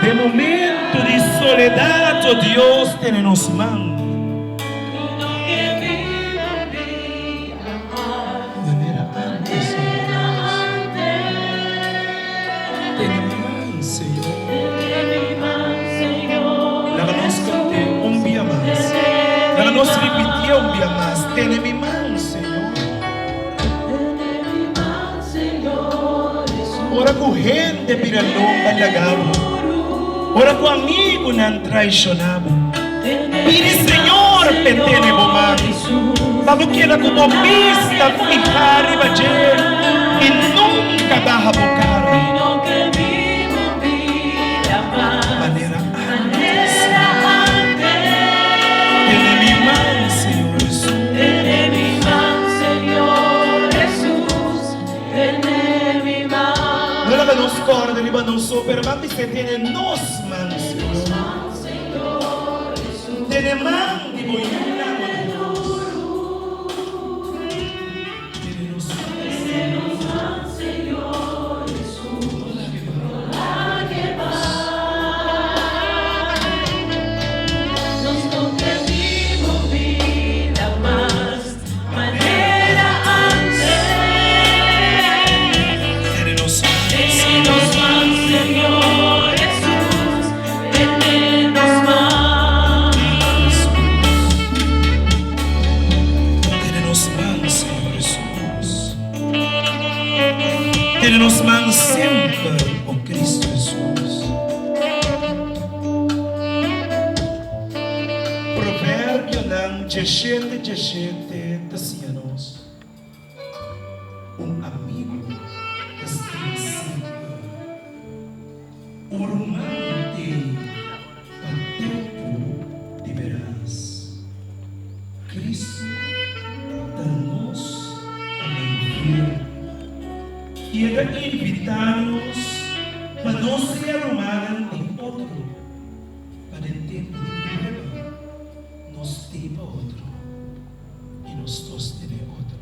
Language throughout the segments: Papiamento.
Den momento di soledad, o Dios, tene nos man. Manera antes, o Dios. Tene mi man, Señor. Laga nos cant'é un bia mas. Laga nos ripitié un bia mas. Tene mi man, Señor. Ora ku hende bira lomba laga bo, ora ku amigunan traishoná bo, pidi Señor p'e tene bo man, pa bo keda ku bo bista fihá riba dje i nunka baha bo kara. Manera antes, Señor. Tene mi man, Señor Jesús. No laga nos kòrda riba nos so, pero ban bis'é tene nos man, Señor. Tene man di bo yunan, o Dios. Tene nos man, Señor. No lag'é bai. Tene nos man, Señor. Tene nos man, Señor Jesús. Tene nos man semper, o Cristo Jesús. Proverbionan djeshete djeshete ta siña nos, Un amigu ta stima semper. Un ruman t'ei pa tempu di beras. Cristo ta nos amigu fiel i e ta invitá nos pa nos sea rumannan di otro. Pa den tempu di prueba nos tei pa otro i nos sostené otro.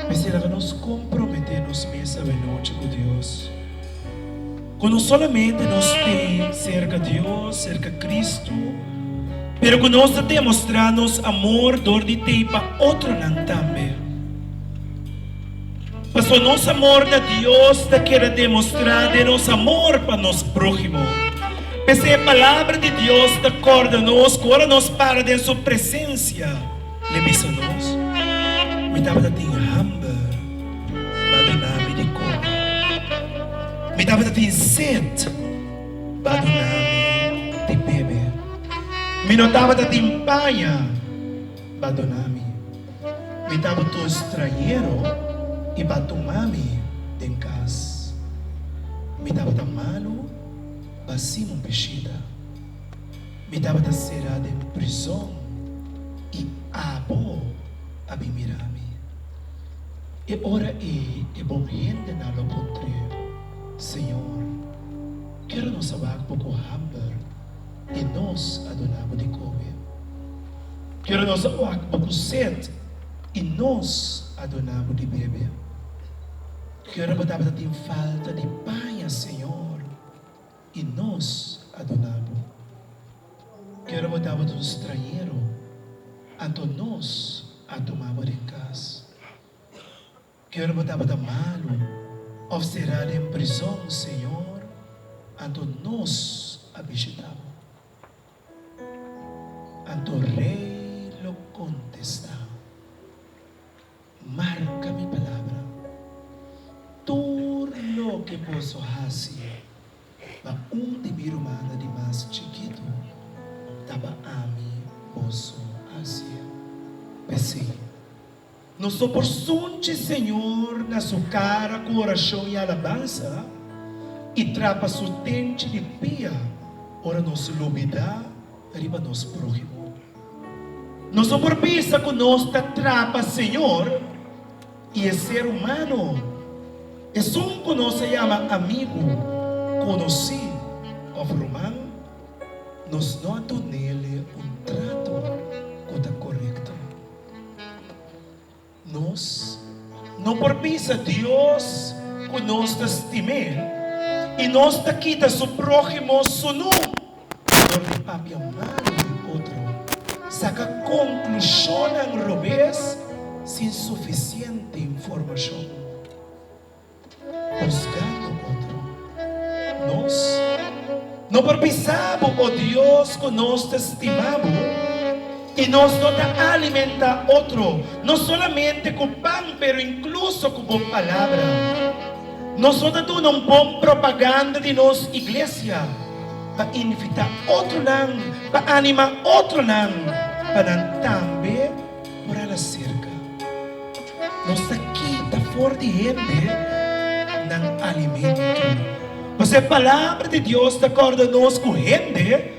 Mester laga nos komprometé nos mes awenochi ku Dios, ku no solamente nos tei serka Dios, serka Kristu, pero ku nos ta demostrá nos amor dor di tei pa otronan tambe. Pasobra nos amor na Dios ta keda demostrá den nos amor pa nos próhimo. P'esei e Palabra di Dios ta kòrda nos ku ora nos para den su presensia, l'e bisa nos, Mi tabata tin hamber, bo a duna mi di kome. Mi tabata tin set, bo a duna mi di bebe. Mi no tabata tin paña, bo a duna mi. Mi tabata un strañero i bo a tuma mi den kas. Mi tabata malu, bo a sima un bishita. Mi tabata será den prizon i abo a bin mira mi. E ora ei e bon hendenan lo puntr'é, Señor, kero nos a wak bo ku hamber i nos a duna bo di kome? Kero nos a wak bo ku set i nos a duna bo di bebe? Kero bo tabata tin falta di paña, Señor, i nos a duna bo? Kero bo tabata un strañero, anto nos a tuma bo den kas? Kero bo tabata malu òf será den prizon, Señor, anto nos a bishitá bo? Anto rei lo kontestá, Marka mi palabra, tur loke boso hasi pa un di mi rumannan di mas chikitu, ta pa ami boso hasié. P'esei, nos no por sunchi Señor na su kara ku orashon i alabansa i trapa su tenchi di pia ora nos lubidá riba nos próhimo. Nos no por bisa ku nos ta trapa Señor i e ser humano, esun ku nos a yama amigu, konosí òf ruman, nos no a dun'ele un trato ku ta korekto. Nos no por bisa Dios ku nos ta stim'é. I nos ta kita su próhimo sunú dor di papia malu di otro, saka konklushonnan robes sin sufisiente informashon, husgando otro. Nos no por bisa bo, o Dios, ku nos ta stima bo i nos no ta alimentá otro, no solamente ku pan pero inkluso ku bo palabra. Nos no ta duna un bon propaganda di nos iglesia pa invitá otronan, pa animá otronan pa nan tambe por hala serka. Nos ta kita for di hende nan alimento. Pasobra e Palabra di Dios ta kòrda nos ku hende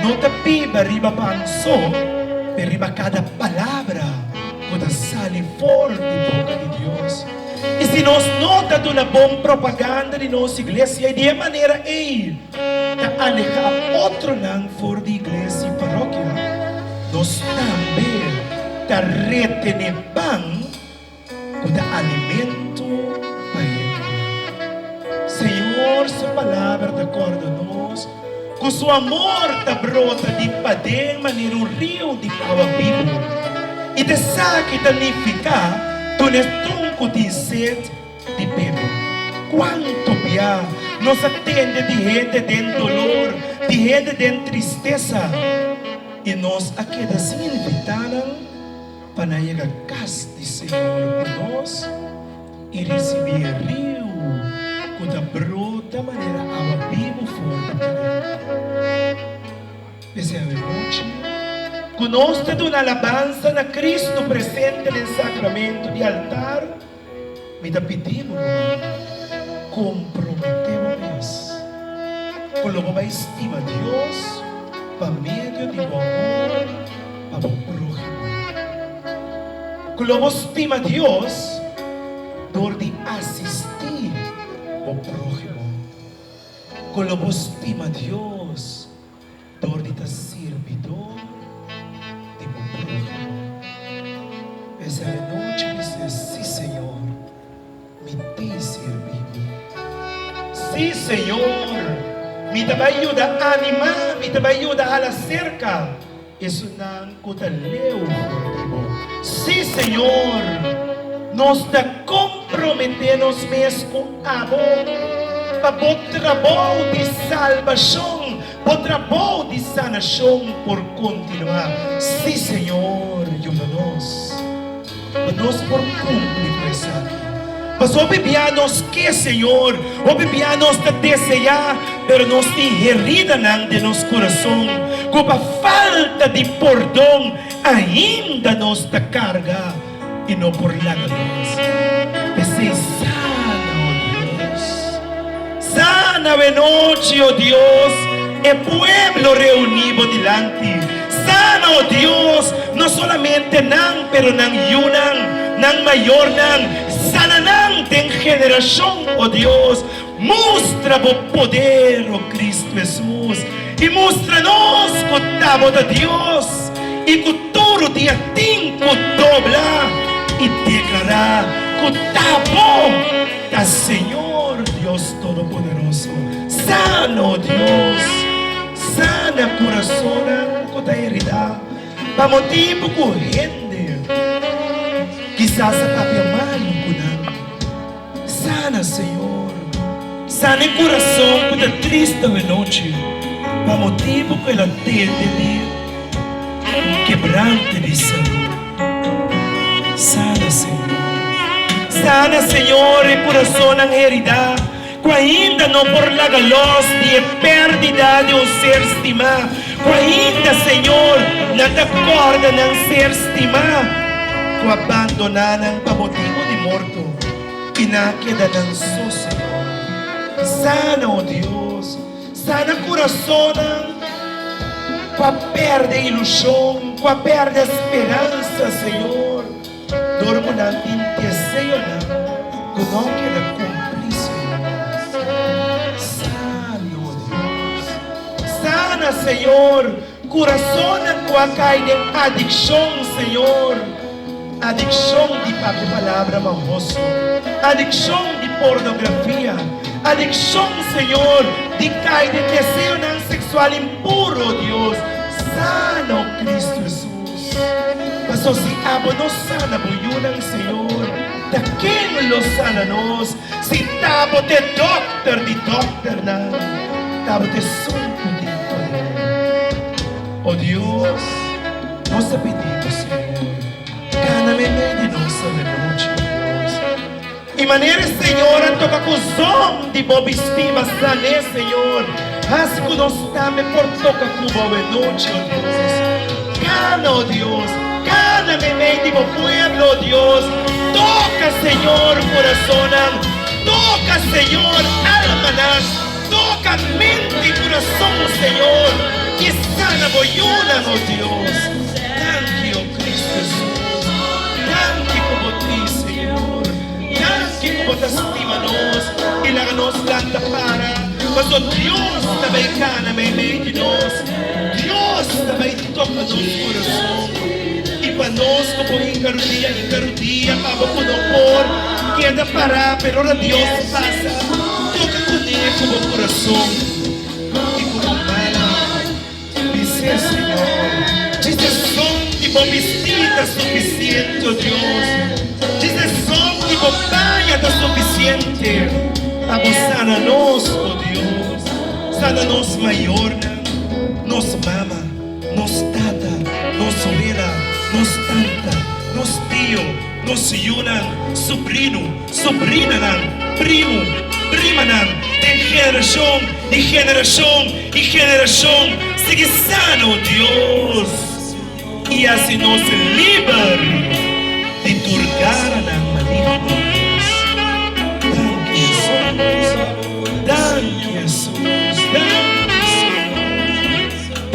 no ta biba riba pan so, pero riba kada palabra ku ta sali for di boka di Dios. I si nos no ta duna bon propaganda di nos iglesia i di e manera ei ta alehá otronan for di iglesia i parokia, nos tambe ta retené pan ku ta alimento pa hende. Señor su palabra ta kòrda nos ku su amor ta brota di paden manera un riu di awa bibu, i ta esaki ta nifiká duna esun ku tin set di bebe. Kuantu bia nos a tende di hende den dolor, di hende den tristesa, i nos a keda sin invitá nan? Pa nan yega kas di Señor ku nos i risibí e riu ku ta brota manera awa bibu for di paden. P'esei awe nochi, ku nos ta duna alabansa na Cristo presente den Sacramento di altar, mi ta pidi bo, ruman, komprometé bo mes ku lo bo bai stima Dios pa medio di bo amor pa bo próhimo. Ku lo bo stima Dios dor di asistí bo próhimo. Ku lo bo stima Dios dor di ta sirbidor di bo próhimo. P'esei anochi mi si, Sí, Señor, mi t'ei sirbi bo. Sí, Señor, mi ta bai yuda animá, mi ta bai yuda hala serka esunnan ku ta leu for di bo. Sí, Señor, nos ta komprometé nos mes ku abo pa bo trabou di salbashon, bo trabou di sanashon por kontinuá. Sí, Señor, yuda nos pa nos por kumpli ku esaki. Pasobra hopi bia nos ke, Señor, hopi bia nos ta deseá, pero nos tin heridanan den nos kurason ku pa falta di pordon ainda nos ta karga i no por laga nos. P'esei sana, o Dios, sana awenochi, o Dios, e pueblo reuní bo dilanti. Sana, o Dios, no solamente nan, pero nan yunan, nan mayornan. Sana nan den generashon, o Dios. Mustra bo poder, o Cristo Hesus, i mustra nos ku ta bo ta Dios i ku tur dia tin ku dobla i deklará ku ta bo ta Señor Dios Todopoderoso. Sana, o Dios, sana kurasonnan ku ta heridá pa motibu ku hende kisas a papia malu ku nan. Sana, Señor. Sana e kurason ku ta triste awenochi pa motibu ku el a tende di un kebrante di salú. Sana, Señor. Sana, Señor, e kurasonnan heridá ku ainda no por laga lòs di e pèrdida di un ser stimá, ku ainda, Señor, nan ta kòrda nan ser stimá ku a bandoná nan pa motibu di morto. I nan a keda nan so, Señor. Sana, o Dios, sana kurasonnan ku a pèrdè ilushon, ku a pèrdè speransa, Señor, dor ku nan tin deseonan ku no a keda kumplí, Señor. Sana, o Dios, sana, Señor, Kurasonnan ku a kai den adikshon, Señor, adikshon di papia palabra mahoso, adikshon di pornografia, Adikshon, Señor, di kai den deseonan seksual impuro, Dios. Sana, o Cristo Jesus. Paso si abo no sana bo yunan, Señor, ta ken lo sana nos? Si ta bo t'e dòkter di dòkternan, ta bo t'esun ku tin poder. O Dios, nos ta pidi bo, Señor, kana meimei di nos awe nochi, o Dios. I manera e Señor a toka ku zòm di bo bistí basan'é, Señor, hasi ku nos tambe por toka ku bo awe nochi, o Dios. Kana, o Dios, kana meimei di bo pueblo, o Dios. Toka, Señor, kurasonnan. Toka, Señor, almanan. Toka mente i kurason, Señor, i sana bo yunan, o Dios. Danki, o Cristo Jesus. Danki ku bo tin, Señor. Danki ku bo ta stima nos i laga nos lanta para, pasobra Dios ta bai kana meimei di nos. Dios ta bai toka nos kurason. I pa nos ku por hinka rudia, hinka rudia pa bo ku no por keda pará, pero ora Dios pasa, toka kuné ku bo kurason i ku bo mannan. Bis'é, Señor, djis e son di bo bistí ta sufisiente, o Dios. Djis e son di bo paña ta sufisiente pa bo sana nos, o Dios. Sana nos mayornan, nos mama, nos tata, nos wela, nos tanta, nos tio, nos yunan, subrinu, Sobrinanan, primu, primanan, den generashon i generashon i generashon, sigui sano, Dios, i hasi nos liber di tur garanan maligno, Dios. Danki, Hesus. Danki, Hesus.